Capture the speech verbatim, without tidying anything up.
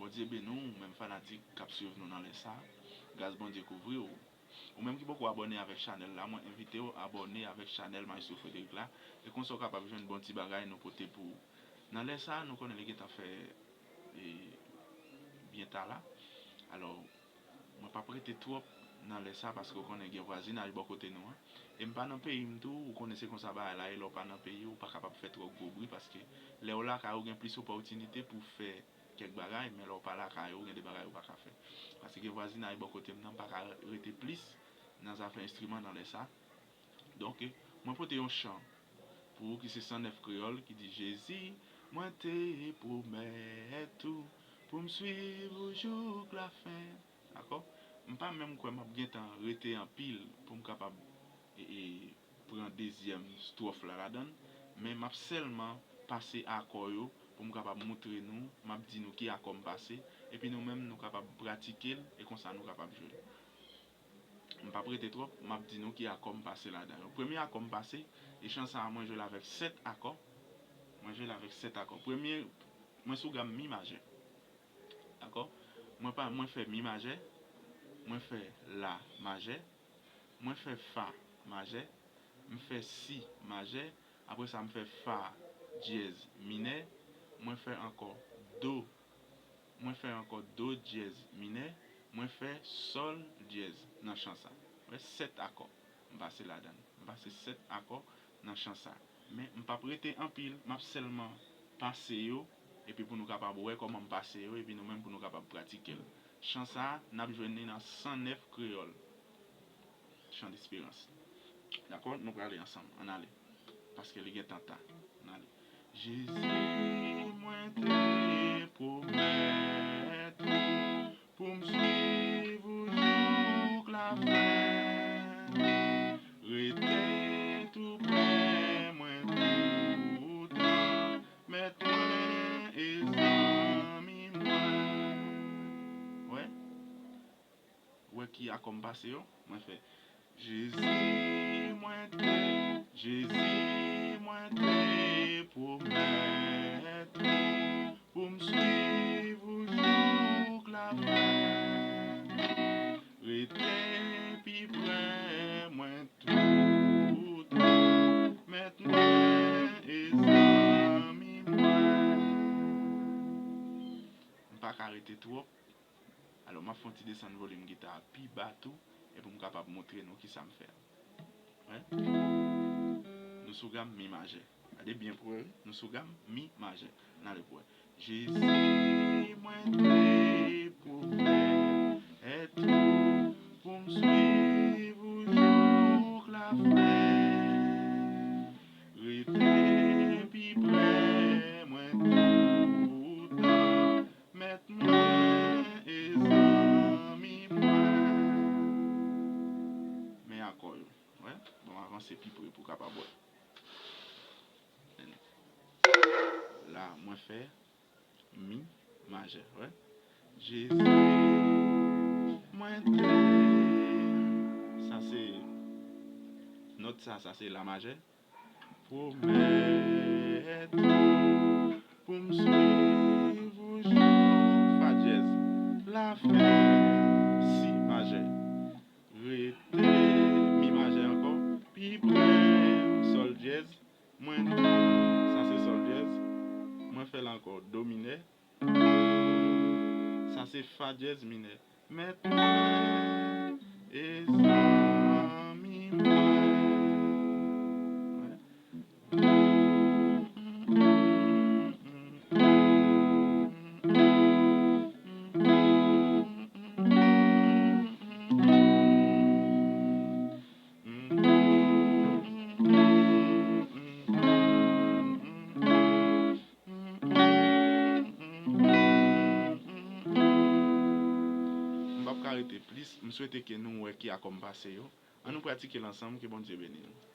Bondye beni w, ou menm fanatik k ap swiv nou nan lè sa. Gras Bondye kouvri w. Ou menm ki poko abòne avèk chanèl la, mwen envite w abòne avèk chanèl Maestro Frédéric la, e konsa w kapab jwenn bon ti bagay nou pote pou ou. Nan lè sa, nou konnen li gentan fè, e, byen ta la. Alò, mwen p ap rete twòp nan lè sa, paske w konnen gen vwazinaj bò kote nou an. E m pa nan peyi m tou, ou konnen se konsa bagay la ye, lè w pa nan peyi w, ou pa kapab fè twò gwo bri, paske lè w lakay ou gen plis opòtinite pou fè kèk bagay, men lè w pa lakay ou, gen de bagay ou pa ka fè. Paske gen vwazinaj bò kote m nan, m pa ka rete plis nan zafè enstriman nan lè sa. Donk, mwen pote yon chan pou ou ki se san nèf Kreyòl ki di, Jezi, mwen te pwomèt ou pou m swiv ou jouk lafen. Dakò? M pa menm kwè m ap gentan rete anpil pou m kapab, e, e, pran dezyèm stwòf la ladan l, men m ap sèlman pase akò yo pou m kapab moutre nou, m ap di nou ki akò m pase, epi nou menm nou kapab pratike l, e konsa nou kapab jwe l. M p ap rete twòp, m ap di nou ki akò m pase ladan yo. Premye akò m pase, e chan sa a mwen jwe l avèk sèt akò. Mwen jwe l avèk sèt akò. Premye, mwen sou gam mi majè. Dakò? Mwen pa, mwen fè mi majè, mwen fè la majè, mwen fè fa majè, m fè si majè, apre sa m fè fa dyèz minè, mwen fè ankò do, mwen fè ankò do dyèz minè, mwen fè sòl dyèz nan chan sa. Wè, sèt akò m pase ladan l. M pase sèt akò nan chan sa. Men m p ap rete anpil, m ap sèlman pase yo, epi pou nou kapab wè kòman m pase yo, epi nou menm pou nou kapab pratike l. Chan sa a, n ap jwenn li nan san nèf Kreyòl. Chan desperans. Dakò? Nou prale ansanm. Ann ale. Paske li gentan ta. Ann ale. Jezi, mwen te pwomèt ou pou m swiv ou jouk lafen. Rete tou prè mwen toutan, mèt mwen e zanmi mwen. Wè? Wè ki akò m pase yo? Mwen fè, Jezi, mwen te, Jezi, mwen te pwomèt ou pou m swiv ou jouk lafen. Rete pi prè mwen toutan, mèt mwen e zanmi mwen. M pa ka rete twòp. Alò, m ap fè yon ti desann volim gita a pi ba tou, epi m kapab montre nou kisa m fè a. Wè? Nou sou gam mi majè. Gade byen pou wè, wi. Nou sou gam mi majè. N ale pou wè. Jezi, mwen te pwomèt ou pou m swiv ou jouk lafen. Rete pi prè mwen toutan, mèt mwen e zanmi mwen. Men akò yo. Wè? Bon, avanse pi pre pou kapab wè. La, mwen fè mi majè, wè. Jezi, mwen te. Sa se nòt sa, sa se la majè. Pwomèt ou pou m swiv ou jouk fa dyèz, lafen, si majè. Rete mi majè ankò, pi prè sòl dyèz, mwen, sa se sòl dyèz, mwen fè l ankò do minè, sa se fa dyèz minè. Mèt mwen e zanmi mwen. M p ap ka rete plis. M swete ke nou wè ki akò m pase yo. Ann nou pratike l ansanm. Ke Bondye beni nou.